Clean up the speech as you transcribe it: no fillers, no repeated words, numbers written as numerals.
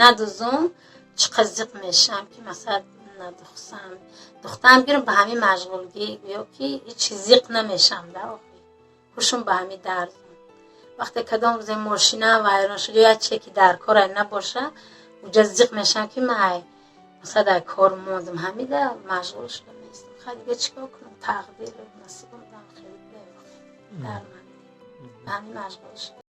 Надузум, чӣ қадр зиқ мешам, ки масалан надухсам. Духтаам гирам, ба ҳамин машғулгӣ, гӯё ки ҳеҷ зиқ намешам да. Охи ҳушум ба ҳамин дардум. Вақте кадом рӯзе мошинаам вайрон шуд ё як чие ки дар корай набоша, уҷа зиқ мешам, ки ман ай масалан дар кор мондам, ҳамида машғул шуда местам. Хай, дига чӣ кор кунам, тақдиру насибам дам хеле дар ман ба ҳамин машғул шудам.